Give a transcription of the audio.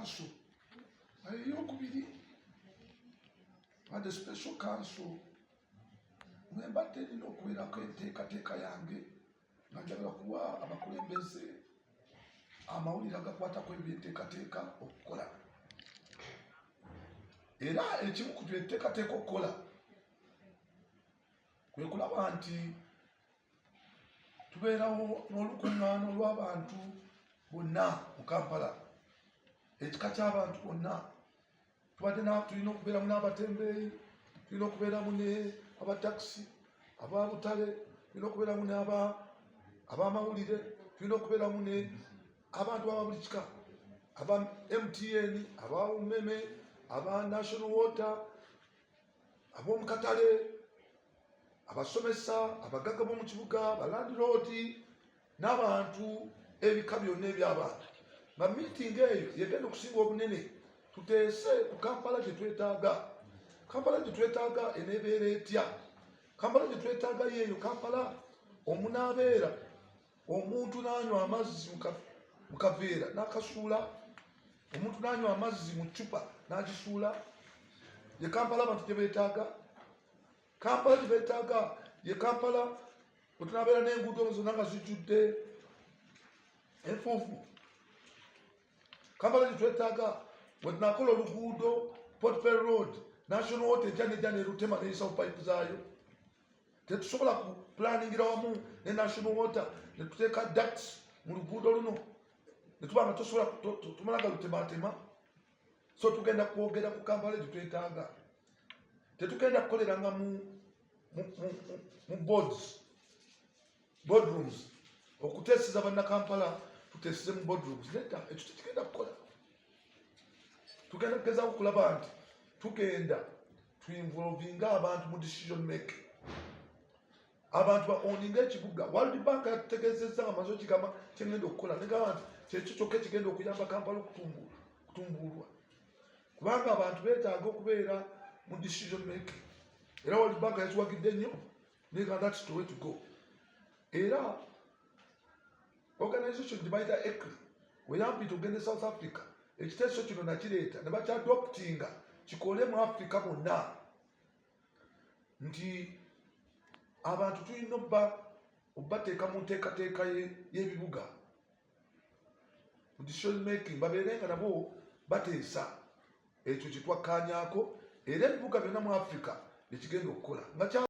council nga eyokubiri. Tubadde special council mwe mbadde nina okubeerako enteekateeka yange nga njagala kuwa abakulembeze amawulire agakwatako ebyenteekateeka okukola. Era ekimu ku byenteekateeka okukola kwe kulaba nti tubeerawo n'olukuŋŋaana olw'abantu bonna mu Kampala, ekika ky'abantu bonna. Tubadde tulina okubeeramu n'abatembeeyi, tulina okubeeramu ne abatakisi, ababutale, tulina okubeeramu abamawulire, tulina okubeeramu ne abantu aba buli kika, aba MTN, aba Umeme, aba National Water, ab'omukatale, abasomesa, abagagga b'omu kibuga, abalandiroodi n'abantu ebika byonna eby'abantu, nga meeting eyo yegenda okusinga obunene, tuteese ku Kampala gye twetaaga. Kampala gye twetaaga eneebeera etya? Kampala gye twetaaga yeeyo Kampala omunaabeera omuntu n'anywa amazzi mu kaveera n'akasuula, omuntu n'anywa amazzi mu ccupa n'agisuula. Ye Kampala abantu gye beetaaga? Kampala gye beetaaga ye Kampala bwe tunaabeera n'enguudo zonna nga zijjudde enfuufu? Kampala gye twetaaga bwe tunakola oluguudo Port Fairy Road, National Water ejja nejja nerutema neyisawo pipe zaayo? Tetusobola kupulaningira wamu ne National Water netuteeka ducts mu luguudo luno netuba nga tosobola tumala nga lutematema? So tugenda kwogera ku Kampala gye twetaaga. Tetugenda kukoleranga mu boardrooms okuteeseza bannakampala, tuteeseze mu boardrooms. Nedda, ekyo tekigenda kukola. Tugenda kugezaako okulaba nti tugenda tuinvolvinga abantu mu decision making, abantu ba owninga ekibuga. World Bank yatutegeezezza nga maze okigamba kyengenda okukola, negamba nti kyekyo kyokka ekigenda okuyamba Kampala okutumbuulwa, kubanga abantu beetaaga okubeera mu decision making. Era World Bank yakiwagidde nnyo, nega that's the way to go. Era organization gye bayita ECRI weyampita ogenda e South Africa, ekiteeso kino nakireeta ne bakyadoptinga kikole mu Africa bonna, nti abantu tulina obba obateeka mu nteekateeka y'ebibuga, mu decision making, babeere nga nabo bateesa. Ekyo kyetwakkaanyaako, era ebibuga byonna mu Africa byekigenda okukola nga kya